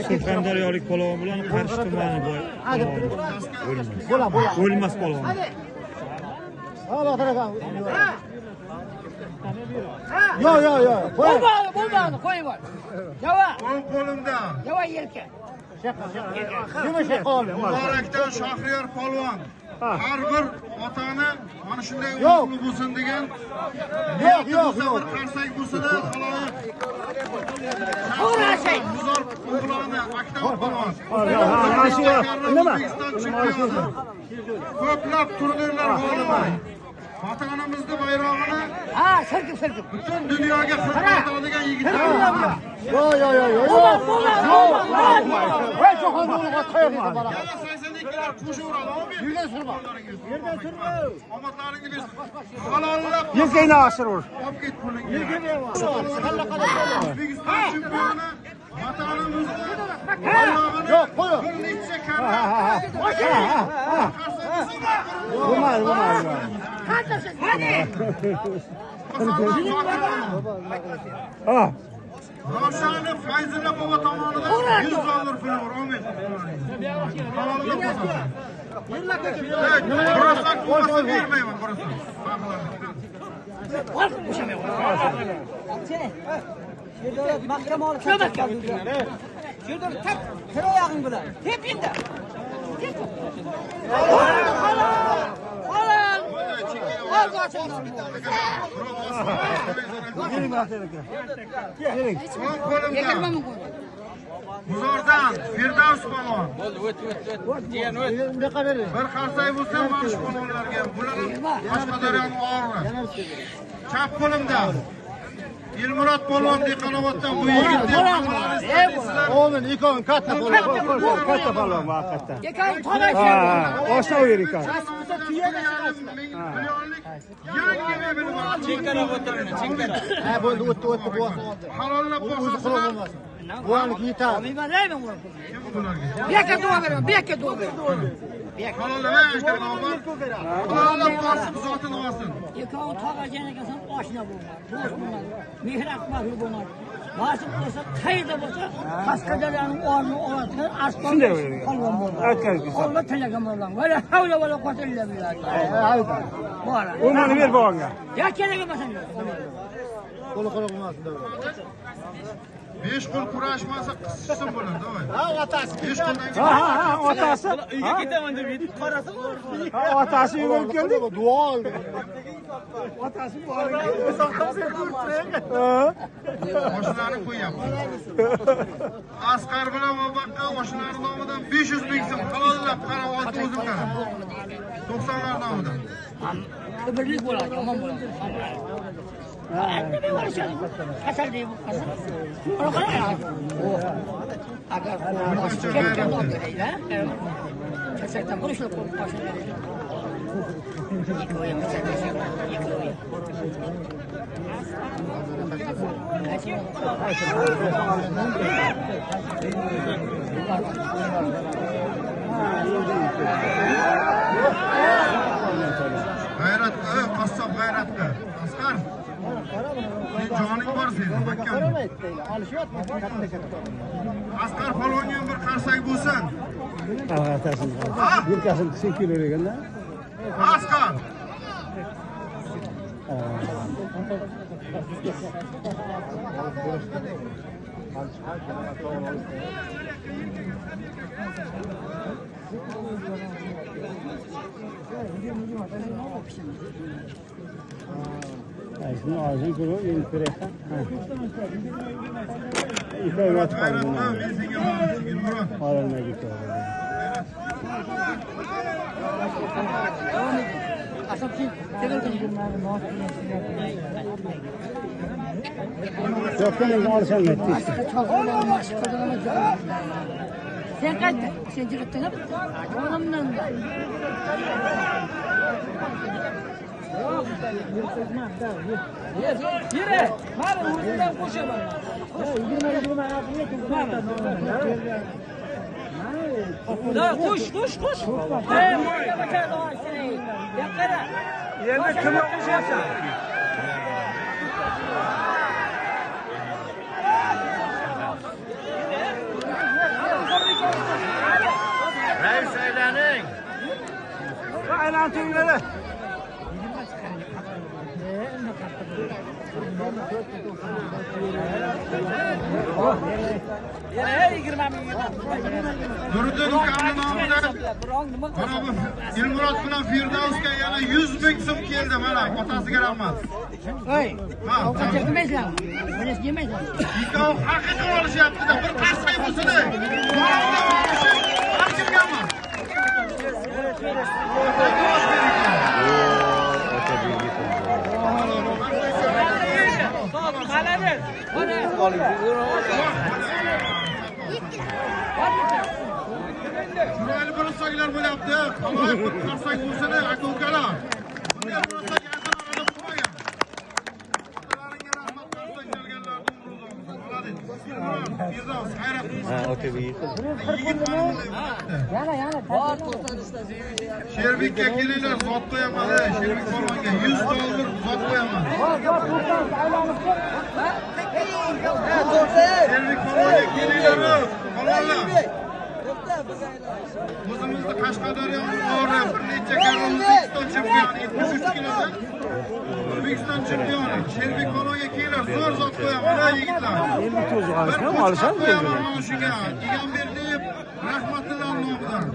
Surxondaryolik polvon bilan Qarshi tumani polvoni. O'lmas polvon. Yo yo yo. Bo'lmadi, qo'yib ol. Java. O'ng qo'limda. Java yelka. Muborakdan Shahriyor polvon. Har bir otani mana shunday o'g'li bo'lsin degan. Yo'q, yo'q, yo'q. Bir qarsak bo'lsa-da, xaloyiq. Muzor o'g'loni Aktam polvon. Nima? Ko'plab turnirlar g'olibi. Vatanimizni bayrog'ini sirkib sirkib butun dunyoga xizmat yigitlar. Yo yo yo yo. Yo'q. Voy cho'qon o'g'liga tayoq yedi bola. Yana 82lar qo'shaveradi, omi. Yerdan surma. Yerdan surma. Omadlaringni bersin. Halollab. Yelkangni oshir ur. Olib ket pulingni. O'zbekiston chempioni vatanimizni bayrog'ini Yo'q, qo'y. bir necha karra Bo'lmadi, bo'lmadi. Ha. Ravshanov Fayzulla bobo tomonidan $100 puli bor, omid. Halollab qo'ysin. Burasak bo'lmasa bermayman, burasak. Mahkam olib Sherdor tep, kir oyog'ing bilan. Tep endi. Tep. Halol. O'ng qo'limda Muzordan Firdavs polvon. Bo'ldi, o't, o't, o't. Jiyan o't. Bir qarsak bo'lsa mana shu polvonlarga. Bular ham Qashqadaryoning og'ri. Chap qo'limda Elmurod polvon Dehqonoboddan. Bu yigitni O'g'lim, ikkoving katta polvon. Katta polvon, haqiqatdan. Ikkoving tolash. Oshna u yer ekan. Millionlik yangi mebel bor. Chekkaroq o'tiring, chekkaroq. Ha, bo'ldi, o'tdi, o'tdi, bu oldi. Halollab O'zi quruq bosasizlar. bo'lmasin. Buvaniki yetadi. Kim bularga? Bu yoqqa duo beraman, bu yoqqa duo beraman. Halollama, Halollab bosib, zotini olsin. Ikkoving tog'ajan ekansan, oshna bo'lma, do'st bo'lma, mehr aqbatli bo'lma. Nasib bo'lsa, qayerda bo'lsa, Qashqadaryoning o'rnini oladigan arslon Shunday o'ylayman. polvon bo'lma. Aytganingiz. Alloh tilagan bo'lgan. Va la havla va la quvvata illa billah. Bora. O'rnini ber bog'anga. Ya kerak emas endi. Qo'li quruq bo'lmasin. 5 qo'l kurashmasa qisishsin bular, давай. Ha, otasi. 5 qo'ldan Ha, ha, ha, otasi. Uyga ketaman deb edi, qarasa Ha, otasi yugurib keldi. Duo oldi. Otasi borib keldi. Oshnani qo'yyapti. Asqar bilan Vabaqqa oshnani nomidan 500 ming so'm halollab qara, olti o'zim qara. 90lar nomidan. Kibirlik bo'ladi, yomon bo'ladi. Kasal deyip kasal. Agar kasaldan bir qo'yib G'ayrat, qassob g'ayratga. Asqar. Sen joning bor seni, mahkam. Asqar polvonga ham bir qarsak bo'lsin. Otasini. Yelkasini silkilaverganda. Asqar. Shuni og'zini ko'rib, endi ko'raysan. Ikkovi yotib qoldi. Men senga bordim, Elmurod. Ololmay ketdi. Yo'qdan endi olisholmaydi. Sen qaytdi, sen yigitding bitta. Onamdan da. Yere, mana o'zimdan qo'shaman. Da qo'sh, qo'sh, qo'sh. Ey, yaqara. Yerda kimni qo'shyapsan? Rais aylaning. Va aylantiringlar. Yana 20 ming. Nuriddin ukamning nomidan mana bu Elmurod bilan Firdavsga yana 100 ming so'm keldi mana otasiga rahmat. Ey, ovqat yemaysizlarmi? Birinchi yemaysizlarmi? Ikkovi haqiqiy olishyapti-da, bir qarsak bo'lsin-da. Har kimga emas. Chiroyli burasaklar bo'lyapti. Alloh bir qarsak bo'lsin-da, aka-ukalar. Bunday burasak yaqin orada bo'lmagan. Otalaringga rahmat, qarsak kelganlarni umri uzoq bo'lsin. Молодец. Firdavs, hayrat. Ha, OTB Yigit mana bunday bo'lyapti. Yana, yana. Sherbekka kelinglar, zot qo'yaman, Sherbek polvonga $100 zot qo'yaman. Sherbek polvonga kelinglar, polvonlar. O'zimizni Qashqadaryoning ori bir necha karra O'zbekiston chempioni, 73 kiloda O'zbekiston chempioni Sherbek polvonga kelinglar, zo'r zot qo'yaman, yigitlar. Bir qo'chqor qo'yaman mana shunga. Egamberdiyev Rahmatulloh nomidan,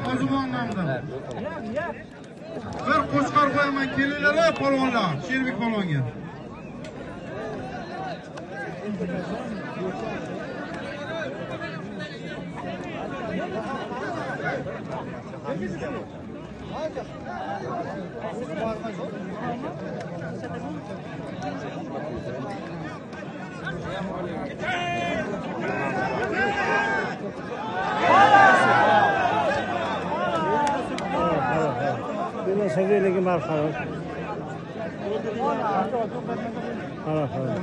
Qozimon nomidan. Bir qo'chqor qo'yaman, kelinglar polvonlar, Sherbek polvonga. Buni seviyaligi barqaror. Barqaror.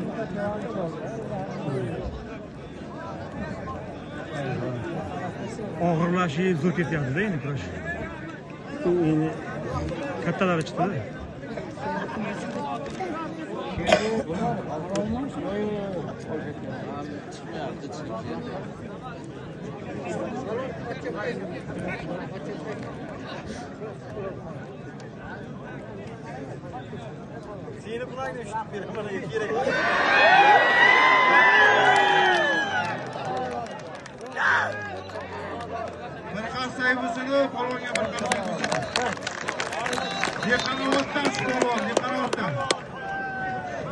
Og'irlashib zo'r ketyapti-da endi kurash. Endi kattalari chiqdi-da. Seni bulayni eshitib beraman, kerak. Bir qarsak bo'lsin, polvonga bir qarsak bo'lsin. Dehqonoboddan shu polvon, Dehqonoboddan.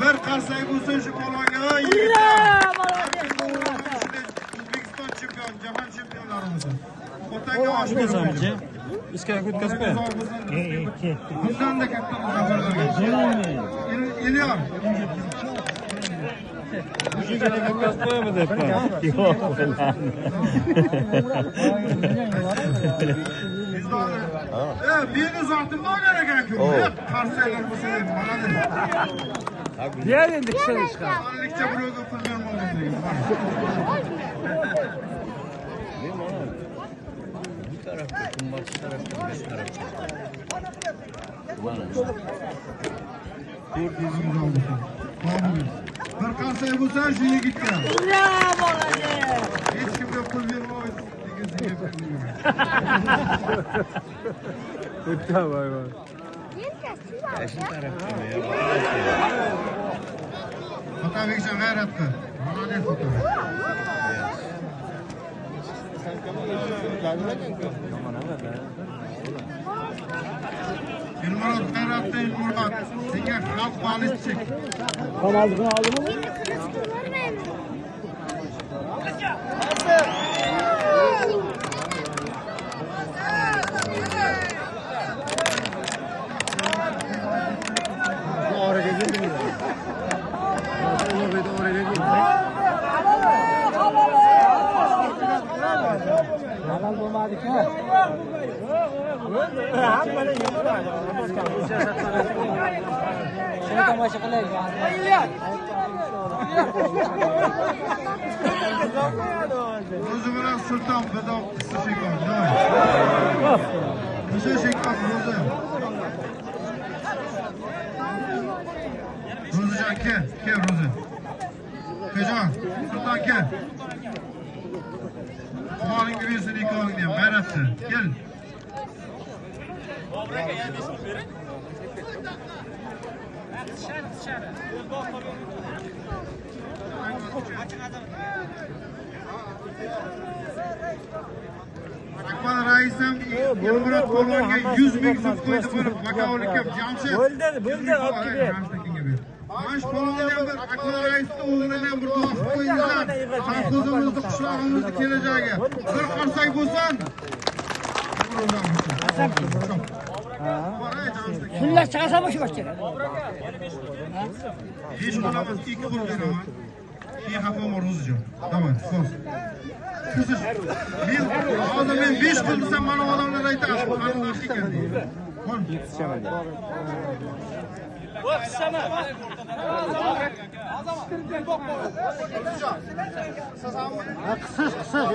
Bir qarsak bo'lsin shu polvonga, yigitlar. O'zbekiston chempioni, jahon chempionlari bo'lsin. Otaga osh bersin. Iskaga o'tkazib qo'y. Bundan da katta zafarlarga. Elyor. O'tkazib qo'yami debman. Yo'q. Meni zotimda o'ynar ekan-ku. Qarsaklar bo'lsa ham mana. Diğer endi kishini chiqar. Onlikcha birovga pul bermoqlik. Bu tarafta, kunbotish tarafda, biz tarafda. 400 ming oldi. Bir qarsak bo'lsa shu yigitga. Ura, молодец! Hech kimga pul bermaysiz degan senga pul bermayman. Voy voy. Otabekjon g'ayrat qil. Молодец, Otabek. Elmurod g'ayratli Elmurod. Senga xalq balichchik. Namazını aldın mı? Halol bo'lmadi-ku. Shuni tomosha qilaylik. O'zi bilan Sulton bidoq qisishikon. Qisishikon o'zi. Ro'zijon kel, kel Ro'zi. Ukajon, Sulton kel. Molingni bersin, ikkovingni ham, g'ayratli. Kel. Akmal raisim Elmurod polvonga 100 ming so'm qo'ydi buni vakolatga Jamshid. Bo'ldi, bo'ldi, olib kel. Mana shu polvonni ham bir Akmal raisning o'g'lini ham bir duo qilib qo'yinglar. Kolxozimizni, qishlog'imizni kelajagi. Bir qarsak bo'lsin. Pullar chiqarsam o'sha boshqa. 5 qo'l emas, 2 qo'l beraman. Keyin xafa bo'lma Ro'zijon. Давай, so'z. Qizish. Men hozir men 5 qo'l desam mana odamlar aytadi, bu qarindosh ekan deydi. Qo'l. Qisish, qisish.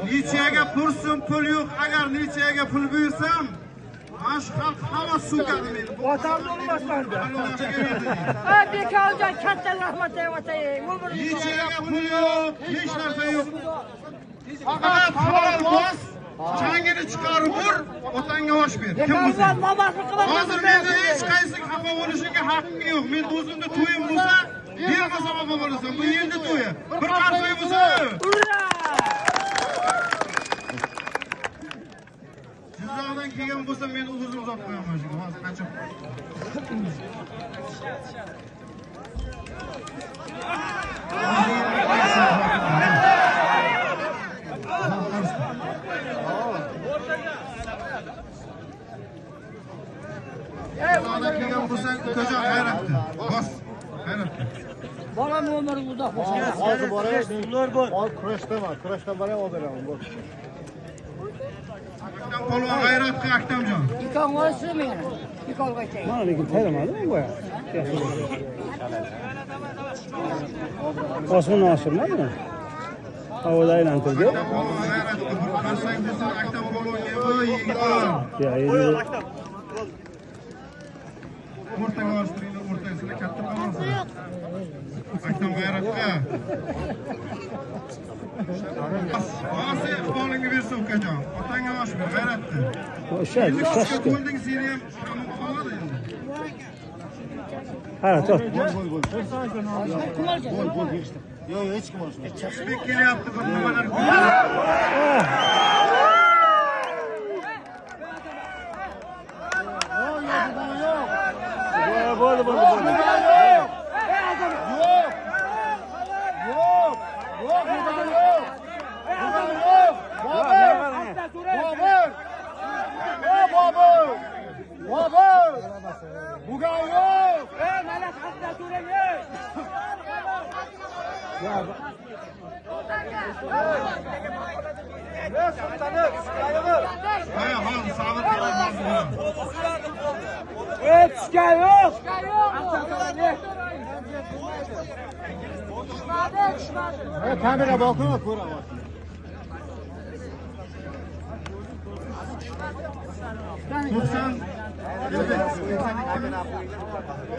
Nechaga pulsim pul yo'q. Agar nechaga pul bersam, mana shu xalq hammasi so'kadi meni. Vatanni urmasdan-da. Ha, Bekorjon katta rahmat aytay. Nechaga pul yo'q, hech narsa yo'q. Faqat halol bos, changini chiqarib ur, otangga osh ber. Kim bo'lsa. Hozir meni hech qaysi xafa bo'lishingga haqqing yo'q. Men o'zimda to'yim bo'lsa, bermasam xafa bo'lasan. Bu endi to'yi. Bir qarsoy bo'lsa. Ura! Jizzaxdan kelgan bo'lsa, men o'zim uzoq qo'yaman shu. Hozir qancha? Jizzaxdan kelgan bo'lsang, ukajon g'ayratli. Bos, g'ayratli. Bolam umri uzoq bo'lsin. Hozir boray, hozir kurashda bor, kurashda boray olib beraman. Aktam polvon g'ayrat qil, Aktamjon. Ikon olsinmi yana? Ikon qaytay. Mana lekin tayyormadi bu. Osmonni oshirmadimi? Havoda aylantirdi. Aktam polvon g'ayrat qil. Bir qarsak bo'lsin Aktam polvonga, voy yigitlar. Ya, endi O'rtaga olishtiringlar, o'rtaga sizlar katta polvonsizlar. Aktam g'ayrat qil. Bos, iqbolingni bersin ukajon. Otangga osh ber, g'ayrat qil. Ushadi, Endi kuchga to'lding, seni ham hamon qoladi endi. Ha, to'rt. Bo'l, bo'l, yig'ishtir. Yo'q, yo'q, hech kim olishmaydi. Bek kelyapti bir nimalar. Bo'ldi, bo'ldi, bo'ldi. Yo'q. Yo'q. Yo'q, yo'q. Yo'q. Bobur! Bobur! Ey Bobur! Bobur! Bugan yo'q! Ey, mana xatda turing, ey! Hey, hozir sabr qiling, hozir. Ey, tushgan yo'q! Kamera boqma, ko'raman.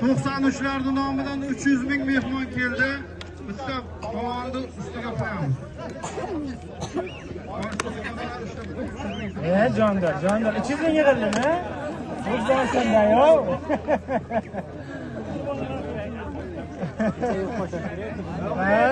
93'larda nomidan 300 ming mehmon keldi. Bitta polvonni ustiga qo'yamiz. Jondor, Jondor. 300 ming yig'ildimi? O'zdan senda yo'q. Ha.